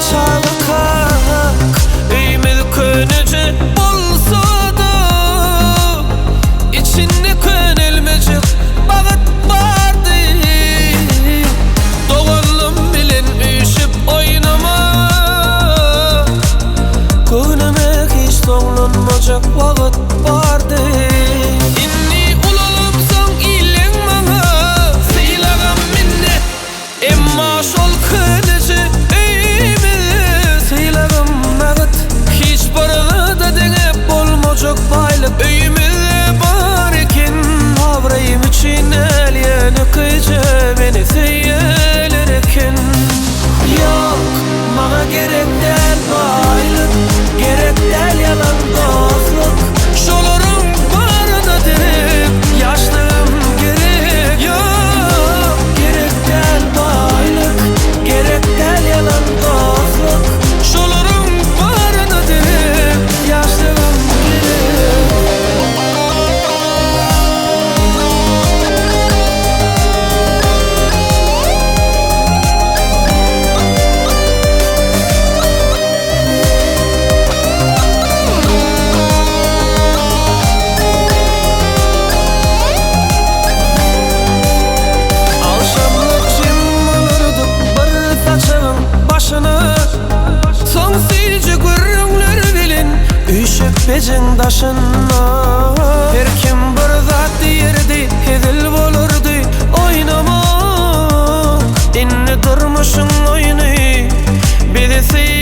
Çagakak öýümiz köneje bolsa-da, Içinde könelmejek bagt bardy. Doganlym bilen üýşüp oýnamak, Göwnüme hiç soňlanmajak wagt bardy. Indi ulalamsoň illeň maňa sylagam minnet. Emma şol köneje öýümiz sylagym nagt. Hiç bir zada deňäp bolmajak baýlyk öýümizde bar eken. Abraýym üçin däl ýönekeýje meni söýýäler eken. Ýok, maňa gerek däl baýlyk, gerek däl ýalan dostluk. Şolaryň baryna derek ýaşlygym gerek. Ýok, gerek däl baýlyk, gerek däl ýalan dostluk. Şolaryň baryna derek ýaşlygym gerek. Agşamlyk jem bolardyk bir saçagyň başyna. Soň süýji gürrüňler bilen üýşüp pejiň daşyna. Her kim bir zat diýerdi, hezil bolardy oýnamak. Indi durmuşyň oýny bizi.